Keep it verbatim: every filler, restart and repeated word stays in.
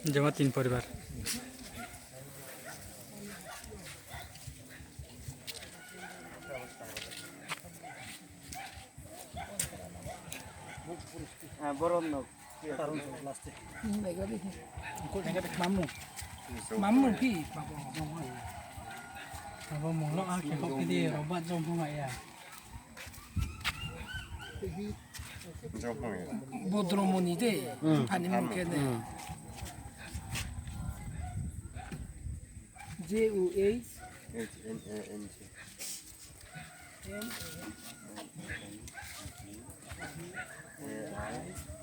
Joma tin poribar. Mamu. Mamu phi, mamu. Mamu mung no a khe hok khe di, robat jom phung ya. Bodromoni de, ani mung khe de. J O H. H N A N G. M A N G. A I.